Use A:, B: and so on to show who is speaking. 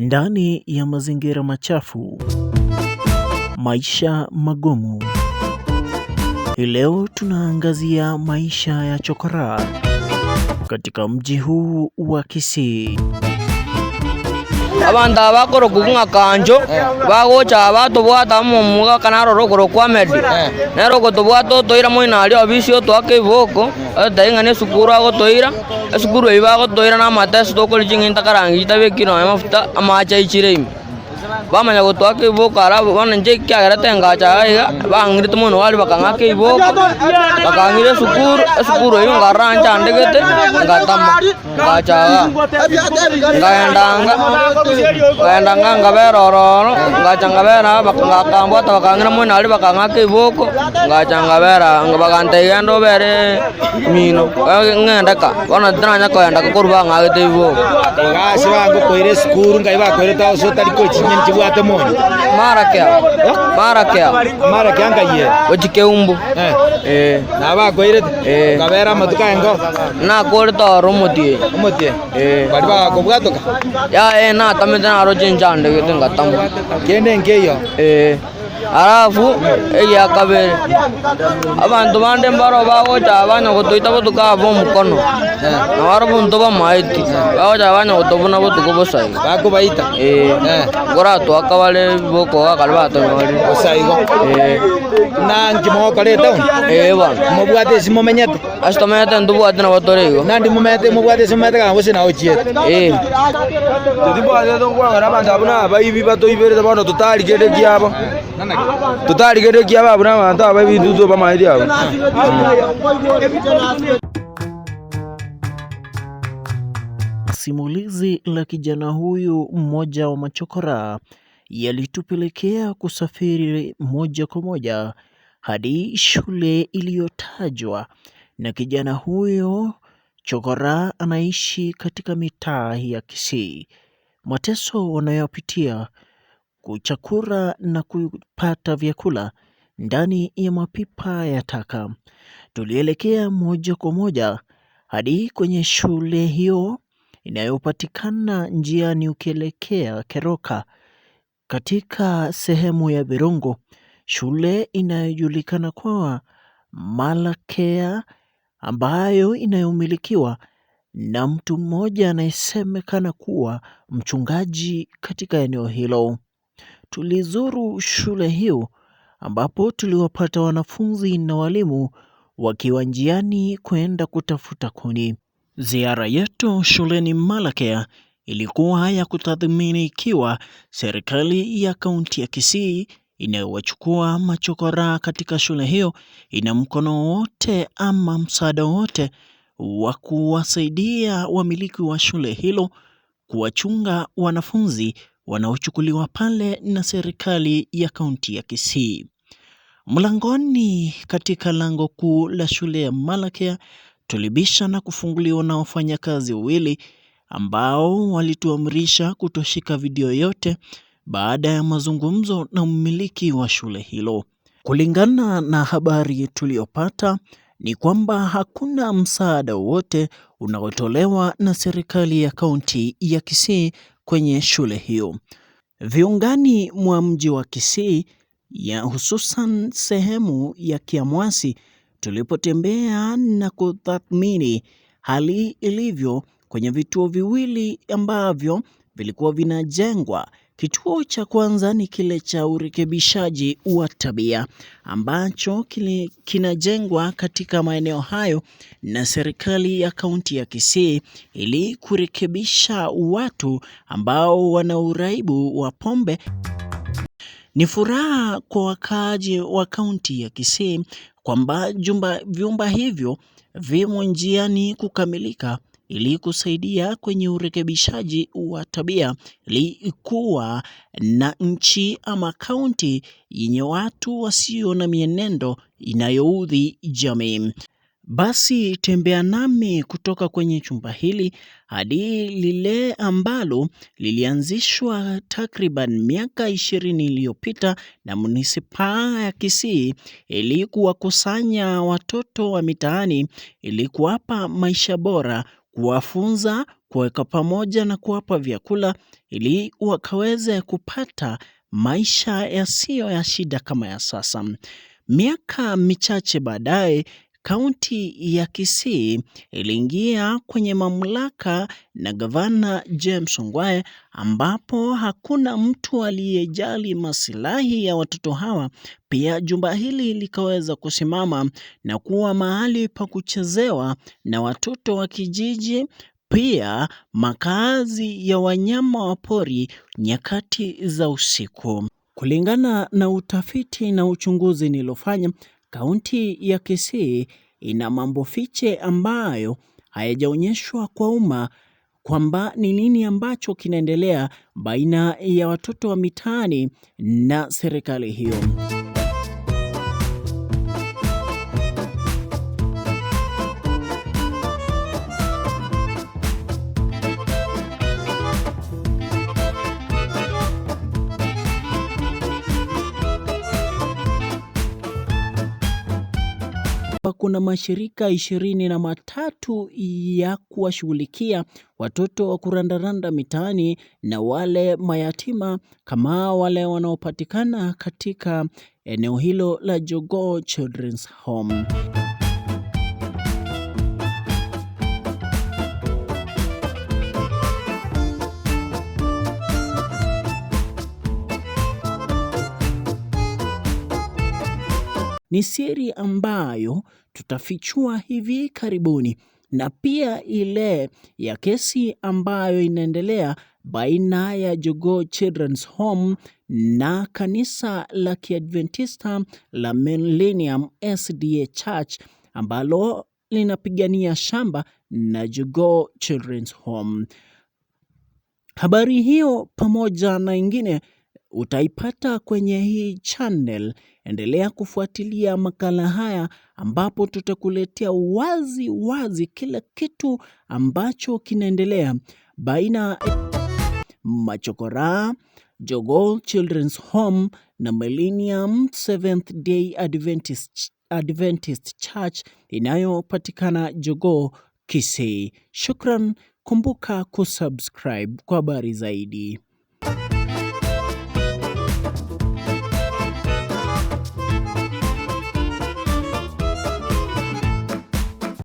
A: Ndani ya mazingira machafu, maisha magumu. Hii leo tunaangazia maisha ya chokora katika mji huu wa Kisii.
B: Abanto aba bakorokwa ng'a Kancho, bagocha batobwata amo omogaka naroro okorokwa Ahmed, nere ogotobwata otoira moino aria obisi otoaka ebiboko, ototebia ng'a na esukuru agotoira, esukuru eywo bagotoira na amatesi tokoria ching'eni takarangi chitabekire nonye mafuta, amache aichire ime. Bamanya gotoaka ebiboko aria bono inche ekiagerete ngacha iga iga, bang'irete mono aria bakang'aka ebiboko, bakang'ira esukuru, esukuru eywo nkarora nchandegete, ngatama, ngacha igaa. Nkaenda anga, nkaenda anga nkabera ororo, ngacha nkabera aa bakambwata bakang'ira mono aria bakang'aka ebiboko, ngacha nkabera aa, bagantebia genda obere mino, ng'ende ka, bono tinanya koenda ka korwa bang'agete ebiboko.
C: Iga ase bagokoira esukuru ngai bakoirete ase otari kochinyeni chibwate monyo.
B: Marakea, marakea.
C: Marakea nkai ere?
B: Gochia Keumbu. Eh.
C: Na bakoirete?
B: Eh.
C: Okabera amatuko aye nko?
B: Nakorete oro omotienyi.
C: Omotienyi?
B: Eh.
C: Baria bagakobwatoka?
B: Yaya natamete naroche nchandegete ngatama.
C: Kende nkeiyo?
B: Eh. Alafu egia kabere, abanto bande mbaro bagocha banya gotoita botuko aba omokono, na barobwo ntobamaeti, bagocha banya gotobuna botuko bosa igo.
C: Bakobaita?
B: Eh, nkoratwaka bare boko gakare batonyorire.
C: Bosa igo?
B: Eh.
C: Buna nki mogokora etown?
B: Eh bono.
C: Mobwate ase momenyete?
B: Ase tomenyete ntobwati nabo tore igo.
C: Nandi momete mobwate ase momenyete kanga gose nao ochiete?
B: Eh.
D: Intwe timbwatete tokwang'ana abanto abwo na abaibi batoiberete bono totari kende kiabo. Totari kende kiabo abwo na abanto abaibi intwe tobamaeti abwo.
A: Simulizi la kijana huyu mmoja wa machokora yalitupelekea kusafiri moja kwa moja hadi shule iliyotajwa na kijana huyo chokora anaishi katika mitaa ya Kisii. Mateso wanayopitia kuchakura na kupata vyakula ndani ya mapipa ya taka. Tulielekea moja kwa moja hadi kwenye shule hiyo inayopatikana njiani ukielekea Keroka katika sehemu ya Birongo, shule inayojulikana kwa Malakea ambayo inayomilikiwa na mtu mmoja anayesemekana kuwa mchungaji katika eneo hilo. Tulizuru shule hiyo ambapo tuliwapata wanafunzi na walimu wakiwa njiani kwenda kutafuta kuni. Ziara yetu shuleni Malakea ilikuwa ya kutathmini ikiwa serikali ya kaunti ya Kisii inayowachukua machokora katika shule hiyo ina mkono wowote ama msaada wowote wa kuwasaidia wamiliki wa shule hilo kuwachunga wanafunzi wanaochukuliwa pale na serikali ya kaunti ya Kisii. Mlangoni katika lango kuu la shule ya Malakea tulibisha na kufunguliwa na wafanyakazi wawili ambao walituamrisha kutoshika video yote baada ya mazungumzo na mmiliki wa shule hilo. Kulingana na habari tuliyopata ni kwamba hakuna msaada wowote unaotolewa na serikali ya kaunti ya Kisii kwenye shule hiyo. Viungani mwa mji wa Kisii ya hususan sehemu ya Kiamwasi tulipotembea na kutathmini hali ilivyo kwenye vituo viwili ambavyo vilikuwa vinajengwa. Kituo cha kwanza ni kile cha urekebishaji wa tabia ambacho kinajengwa katika maeneo hayo na serikali ya kaunti ya Kisii ili kurekebisha watu ambao wana uraibu wa pombe. Ni furaha kwa wakaaji wa kaunti ya Kisii kwamba vyumba hivyo vimo njiani kukamilika ili kusaidia kwenye urekebishaji wa tabia ili kuwa na nchi ama kaunti yenye watu wasio na mienendo inayoudhi jamii. Basi tembea nami kutoka kwenye chumba hili hadi lile ambalo lilianzishwa takriban miaka 20 iliyopita na munisipaa ya Kisii ili kuwakusanya watoto wa mitaani ili kuwapa maisha bora, kuwafunza, kuweka pamoja na kuwapa vyakula ili wakaweze kupata maisha yasiyo ya shida kama ya sasa. Miaka michache baadaye, kaunti ya Kisii iliingia kwenye mamlaka na gavana James Ongwae, ambapo hakuna mtu aliyejali masilahi ya watoto hawa. Pia jumba hili likaweza kusimama na kuwa mahali pa kuchezewa na watoto wa kijiji, pia makazi ya wanyama wa pori nyakati za usiku. Kulingana na utafiti na uchunguzi nilofanya, kaunti ya Kisii ina mambo fiche ambayo hayajaonyeshwa kwa umma kwamba ni nini ambacho kinaendelea baina ya watoto wa mitaani na serikali hiyo. Kuna mashirika 23 ya kuwashughulikia watoto wa kurandaranda mitaani na wale mayatima kama wale wanaopatikana katika eneo hilo la Jogoo Children's Home. Ni siri ambayo tutafichua hivi karibuni, na pia ile ya kesi ambayo inaendelea baina ya Jogoo Children's Home na kanisa la Kiadventista la Millennium SDA Church ambalo linapigania shamba na Jogoo Children's Home. Habari hiyo pamoja na ingine utaipata kwenye hii channel. Endelea kufuatilia makala haya ambapo tutakuletea wazi wazi kila kitu ambacho kinaendelea baina Machokora, Jogoo Children's Home na Millennium Seventh Day Adventist Church inayopatikana Jogoo, Kisii. Shukran, kumbuka kusubscribe kwa habari zaidi.